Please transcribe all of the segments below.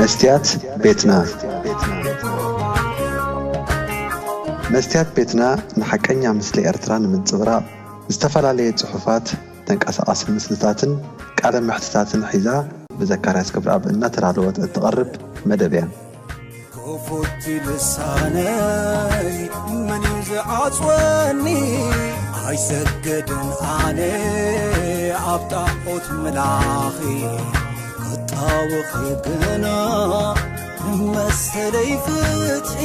መስትያት ቤትና። መስትያት ቤትና ንሓቀኛ ምስሊ ኤርትራ ንምንጽብራቕ ዝተፈላለየ ጽሑፋት፣ ተንቀሳቓሲ ምስልታትን ቃለ መሕትታትን ሒዛ ብዘካርያስ ክብረኣብ እናተዳለወት እትቐርብ መደብ እያ። ክፉት ልሳነይ መን እዩ ዝዓጽወኒ? ኣይሰግድን ኣነ ኣብ ጣዖት ምላኺ፣ ክጣወኺ ግና ንመሰለይ ፍትሒ።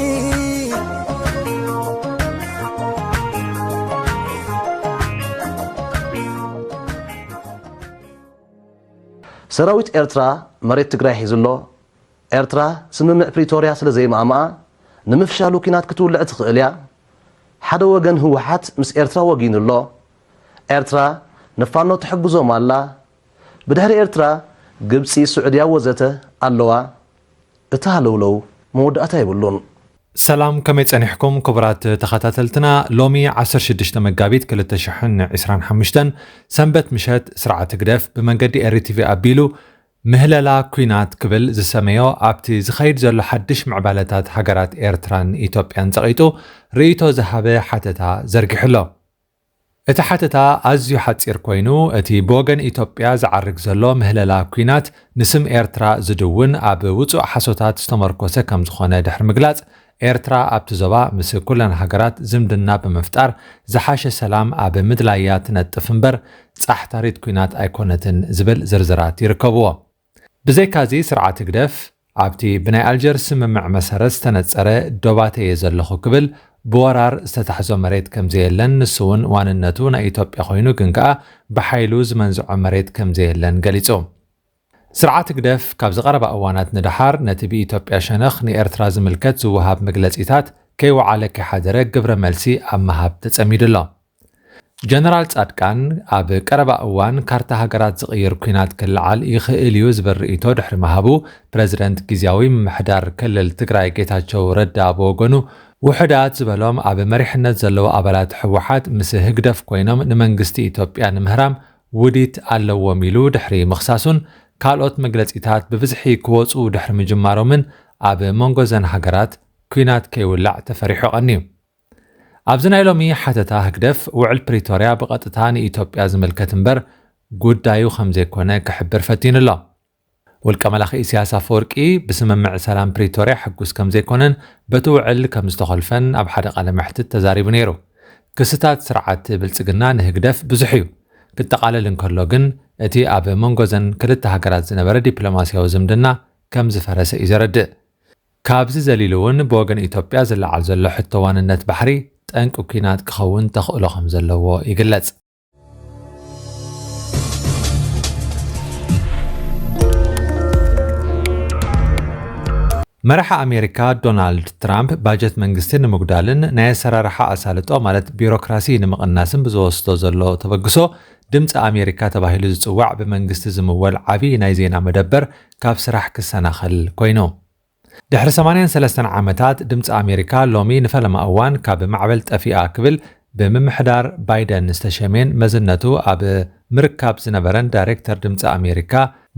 ሰራዊት ኤርትራ መሬት ትግራይ ሒዙ ኣሎ። ኤርትራ ስምምዕ ፕሪቶርያ ስለ ዘይማእማኣ ንምፍሻሉ ኲናት ክትውልዕ ትኽእል እያ። ሓደ ወገን ህወሓት ምስ ኤርትራ ወጊኑ ኣሎ። ኤርትራ ንፋኖ ትሕግዞም ኣላ። ብድሕሪ ኤርትራ ግብጺ፣ ስዑድያ ወዘተ ኣለዋ። እቲ ሃለውለው መወዳእታ የብሉን። ሰላም፣ ከመይ ጸኒሕኩም ክቡራት ተኸታተልትና? ሎሚ ዓሰርተ ሽዱሽተ መጋቢት ክልተ ሽሕን ዕስራን ሓሙሽተን ሰንበት ምሸት፣ ስርዓት ህግደፍ ብመንገዲ ኤሪ ቲቪ ኣቢሉ ምህለላ ኲናት ክብል ዝሰመዮ ኣብቲ ዝኸይድ ዘሎ ሓድሽ ምዕባለታት ሃገራት ኤርትራን ኢትዮጵያን ጸቒጡ ርእይቶ ዝሃበ ሓተታ ዘርጊሑ ኣሎ። እቲ ሓተታ ኣዝዩ ሓጺር ኮይኑ፣ እቲ ብወገን ኢትዮጵያ ዝዓርግ ዘሎ ምህለላ ኲናት ንስም ኤርትራ ዝድውን፣ ኣብ ውጹእ ሓሶታት ዝተመርኮሰ ከም ዝኾነ ድሕሪ ምግላጽ፣ ኤርትራ ኣብቲ ዞባ ምስ ኩለን ሃገራት ዝምድና ብምፍጣር ዝሓሸ ሰላም ኣብ ምድላያ ትነጥፍ እምበር ጻሕታሪት ኲናት ኣይኮነትን ዝብል ዝርዝራት ይርከብዎ። ብዘይካዚ ስርዓት ህግደፍ ኣብቲ ብናይ ኣልጀርስ ስምምዕ መሰረት ዝተነጸረ ዶባተየ ዘለኹ ክብል ብወራር ዝተታሕዞ መሬት ከም ዘየለን ንሱ እውን ዋንነቱ ናይ ኢትዮጵያ ኮይኑ ግን ከኣ ብሓይሉ ዝመንዝዖ መሬት ከም ዘየለን ገሊጹ። ስርዓት ህግደፍ ካብዚ ቀረባ እዋናት ንደሓር ነቲ ብኢትዮጵያ ሸነኽ ንኤርትራ ዝምልከት ዝወሃብ መግለጺታት ከይወዓለ ከይሓደረ ግብረ መልሲ ኣብ ምሃብ ተጸሚዱ ኣሎ። ጀነራል ጻድቃን ኣብ ቀረባ እዋን ካርታ ሃገራት ዝቕይር ኲናት ክለዓል ይኽእል እዩ ዝብል ርእይቶ ድሕሪ ምሃቡ፣ ፕረዚደንት ግዝያዊ ምምሕዳር ክልል ትግራይ ጌታቸው ረዳ ብወገኑ፣ ውሑዳት ዝበሎም ኣብ መሪሕነት ዘለዉ ኣባላት ህወሓት ምስ ህግደፍ ኮይኖም ንመንግስቲ ኢትዮጵያ ንምህራም ውዲት ኣለዎም ኢሉ ድሕሪ ምኽሳሱን፣ ካልኦት መግለጺታት ብብዝሒ ክወጹ ድሕሪ ምጅማሮምን ኣብ መንጎ ዘን ሃገራት ኲናት ከይውላዕ ተፈሪሑ ቀንዩ። ኣብዚ ናይ ሎሚ ሓተታ ህግደፍ ውዕል ፕሪቶርያ ብቐጥታ ንኢትዮጵያ ዝምልከት እምበር ጉዳዩ ከም ዘይኮነ ክሕብር ፈቲኑ ኣሎ። ውልቀ መላኺ ኢሳያስ ኣፈወርቂ ብስምምዕ ሰላም ፕሪቶርያ ሕጉስ ከም ዘይኮነን በቲ ውዕል ከም ዝተኾልፈን ኣብ ሓደ ቃለ መሕትት ተዛሪቡ ነይሩ። ክስታት ስርዓት ብልጽግና ንህግደፍ ብዙሕ እዩ። ክጠቓለል እንከሎ ግን እቲ ኣብ መንጎ ዘን ክልተ ሃገራት ዝነበረ ዲፕሎማስያዊ ዝምድና ከም ዝፈረሰ እዩ ዘረድእ። ካብዚ ዘሊሉ እውን ብወገን ኢትዮጵያ ዝለዓል ዘሎ ሕቶ ዋንነት ባሕሪ ጠንቂ ኲናት ክኸውን ተኽእሎ ከም ዘለዎ ይግለጽ። መራሒ ኣሜሪካ ዶናልድ ትራምፕ ባጀት መንግስቲ ንምጉዳልን ናይ ኣሰራርሓ ኣሳልጦ ማለት ቢሮክራሲ ንምቕናስን ብዝወስዶ ዘሎ ተበግሶ ድምፂ ኣሜሪካ ተባሂሉ ዝፅዋዕ ብመንግስቲ ዝምወል ዓብዪ ናይ ዜና መደበር ካብ ስራሕ ክሰናኸል ኮይኑ። ድሕሪ ሰማንያን ሰለስተን ዓመታት ድምፂ ኣሜሪካ ሎሚ ንፈለማ እዋን ካብ ማዕበል ጠፊኣ ክብል ብምምሕዳር ባይደን ዝተሸሜን መዝነቱ ኣብ ምርካብ ዝነበረን ዳይሬክተር ድምፂ ኣሜሪካ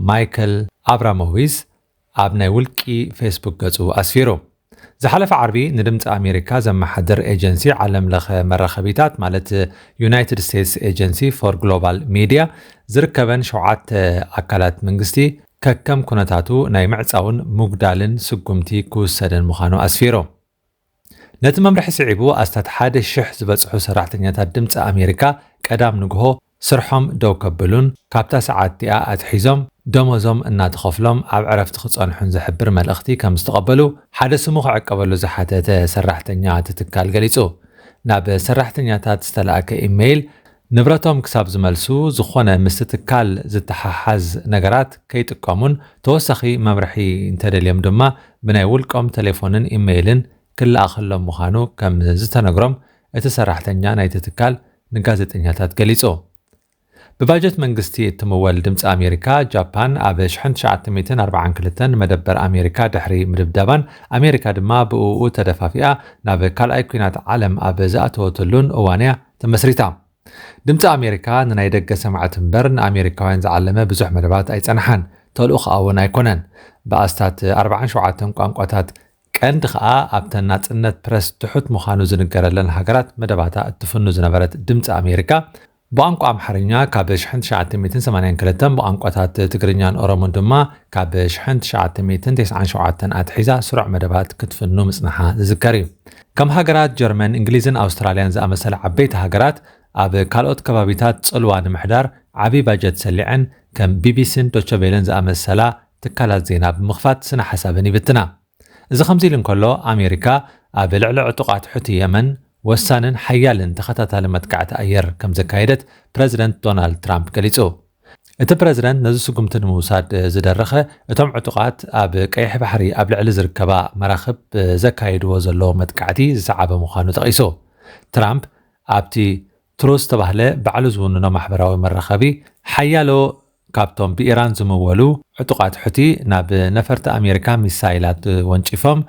ማይክል ኣብራሞዊዝ ኣብ ናይ ውልቂ ፌስቡክ ገፁ ኣስፊሩ። ዝሓለፈ ዓርቢ ንድምፂ ኣሜሪካ ዘመሓድር ኤጀንሲ ዓለም ለኸ መራኸቢታት ማለት ዩናይትድ ስቴትስ ኤጀንሲ ፎር ግሎባል ሚድያ ዝርከበን ሸውዓተ ኣካላት መንግስቲ ከከም ኩነታቱ ናይ ምዕፃውን ምጉዳልን ስጉምቲ ክውሰደን ምዃኑ ኣስፊሩ። ነቲ መምርሒ ስዒቡ ኣስታት ሓደ ሽሕ ዝበፅሑ ሰራሕተኛታት ድምፂ ኣሜሪካ ቀዳም ንግሆ ስርሖም ደው ከብሉን ካብታ ሰዓት እቲኣ ኣትሒዞም ደሞዞም እናተኸፍሎም ኣብ ዕረፍቲ ክፀንሑን ዝሕብር መልእኽቲ ከም ዝተቐበሉ ሓደ ስሙ ክዕቀበሉ ዝሓተተ ሰራሕተኛ እቲ ትካል ገሊፁ። ናብ ሰራሕተኛታት ዝተላእከ ኢሜይል ንብረቶም ክሳብ ዝመልሱ ዝኾነ ምስቲ ትካል ዝተሓሓዝ ነገራት ከይጥቀሙን ተወሳኺ መምርሒ እንተደልዮም ድማ ብናይ ውልቆም ቴሌፎንን ኢሜይልን ክለኣኸሎም ምዃኑ ከም ዝተነግሮም እቲ ሰራሕተኛ ናይቲ ትካል ንጋዜጠኛታት ገሊጹ። ብባጀት መንግስቲ እትምወል ድምፂ ኣሜሪካ፣ ጃፓን ኣብ ሽሕን ትሽዓተ ሚእትን ኣርባዓን ክልተን መደበር ኣሜሪካ ድሕሪ ምድብዳባን ኣሜሪካ ድማ ብእኡ ተደፋፊኣ ናብ ካልኣይ ኲናት ዓለም ኣብ ዝኣተወትሉን እዋን እያ ተመስሪታ። ድምፂ ኣሜሪካ ንናይ ደገ ሰማዕቲ እምበር ንኣሜሪካውያን ዝዓለመ ብዙሕ መደባት ኣይጸንሓን። ተልእኾኣ እውን ኣይኮነን። ብኣስታት ኣርባዓን ሸውዓተን ቋንቋታት፣ ቀንዲ ከኣ ኣብተን ናጽነት ፕረስ ትሑት ምዃኑ ዝንገረለን ሃገራት መደባታ እትፍኑ ዝነበረት ድምጺ ኣሜሪካ፣ ብቋንቋ ኣምሓርኛ ካብ ሽሕን ትሽዓተ ሚእትን ሰማንያን ክልተን፣ ብቋንቋታት ትግርኛን ኦሮሞን ድማ ካብ ሽሕን ትሽዓተ ሚእትን ተስዓን ሸውዓተን ኣትሒዛ ስሩዕ መደባት ክትፍኑ ምጽንሓ ዝዝከር እዩ። ከም ሃገራት ጀርመን፣ እንግሊዝን ኣውስትራልያን ዝኣመሰለ ዓበይቲ ሃገራት፣ ኣብ ካልኦት ከባቢታት ጽልዋ ንምሕዳር ዓቢ ባጀት ሰሊዐን፣ ከም ቢቢሲን ዶቸቬለን ዝኣመሰላ ትካላት ዜና ብምኽፋት ስነ ሓሳብን ይብትና። እዚ ከምዚ ኢሉ እንከሎ፣ ኣሜሪካ ኣብ ልዕሊ ዕጡቓት ሑቲ የመን ወሳንን ሓያልን ተኸታታሊ መጥቃዕቲ ኣየር ከም ዘካየደት ፕረዚደንት ዶናልድ ትራምፕ ገሊጹ። እቲ ፕረዚደንት ነዚ ስጉምቲ ንምውሳድ ዝደረኸ፣ እቶም ዕጡቓት ኣብ ቀይሕ ባሕሪ ኣብ ልዕሊ ዝርከባ መራኽብ ዘካይድዎ ዘለዉ መጥቃዕቲ ዝሰዓበ ምዃኑ ጠቒሱ። ትራምፕ ኣብቲ ትሩዝ ዝተባህለ ባዕሉ ዝውንኖ ማሕበራዊ መራኸቢ፣ ሓያሎ ካብቶም ብኢራን ዝምወሉ ዕጡቓት ሑቲ ናብ ነፈርቲ ኣሜሪካ ሚሳይላት ወንጪፎም፣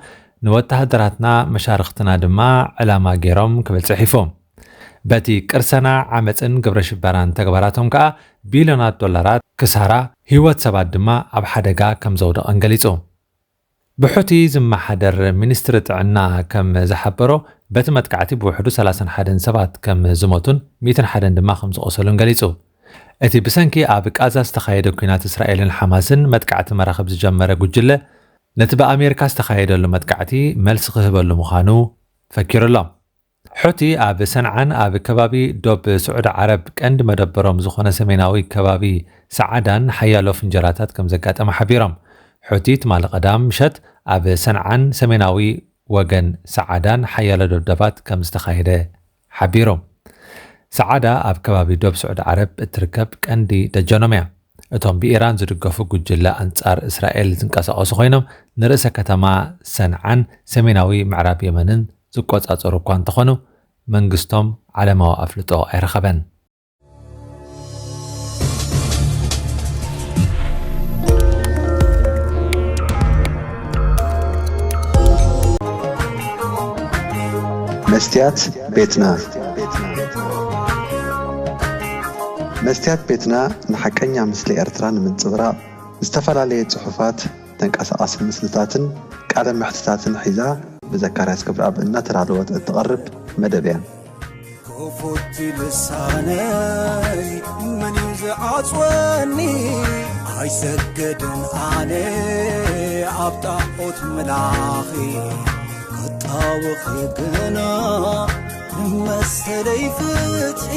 ንወተሃደራትና መሻርኽትና ድማ ዕላማ ገይሮም ክብል ጽሒፉ። በቲ ቅርሰና ዓመፅን ግብረ ሽበራን ተግባራቶም ከኣ ቢልዮናት ዶላራት ክሳራ፣ ህይወት ሰባት ድማ ኣብ ሓደጋ ከም ዘውደቐን ገሊጹ። ብሑቲ ዝመሓደር ሚኒስትሪ ጥዕና ከም ዝሓበሮ፣ በቲ መጥቃዕቲ ብውሕዱ ሰላሳን ሓደን ሰባት ከም ዝሞቱን ሚእትን ሓደን ድማ ከም ዝቖሰሉን ገሊጹ። እቲ ብሰንኪ ኣብ ቃዛ ዝተኻየደ ኲናት እስራኤልን ሓማስን መጥቃዕቲ መራኽብ ዝጀመረ ጉጅለ፣ ነቲ ብኣሜሪካ ዝተኻየደሉ መጥቃዕቲ መልሲ ክህበሉ ምዃኑ ፈኪሩ ኣሎ። ሑቲ ኣብ ሰንዓን ኣብ ከባቢ ዶብ ስዑዲ ዓረብ ቀንዲ መደበሮም ዝኾነ ሰሜናዊ ከባቢ ሰዓዳን ሓያሎ ፍንጀራታት ከም ዘጋጠመ ሓቢሮም። ሑቲ ትማሊ ቀዳም ምሸት ኣብ ሰንዓን ሰሜናዊ ወገን ሰዓዳን ሓያሎ ደብደባት ከም ዝተኻየደ ሓቢሩ። ሰዓዳ ኣብ ከባቢ ዶብ ስዑዲ ዓረብ እትርከብ ቀንዲ ደጀኖም እያ። እቶም ብኢራን ዝድገፉ ጉጅለ ኣንጻር እስራኤል ዝንቀሳቐሱ ኮይኖም፣ ንርእሰ ከተማ ሰንዓን ሰሜናዊ ምዕራብ የመንን ዝቆጻጸሩ እኳ እንተኾኑ፣ መንግስቶም ዓለማዊ ኣፍልጦ ኣይረኸበን። መስትያት ቤትና። መስትያት ቤትና ንሓቀኛ ምስሊ ኤርትራ ንምንጽብራቕ፣ ዝተፈላለየ ጽሑፋት፣ ተንቀሳቓሲ ምስልታትን ቃለ መሕትታትን ሒዛ ብዘካርያስ ክብረኣብ እናተዳለወት እትቐርብ መደብ እያ። ክፉት ልሳነይ መን እዩ ዝዓጽወኒ? ኣይሰገድን ኣነ ኣብ ጣዖት ምላኺ፣ ክጣወኺ ግና ንመሰለይ ፍትሒ።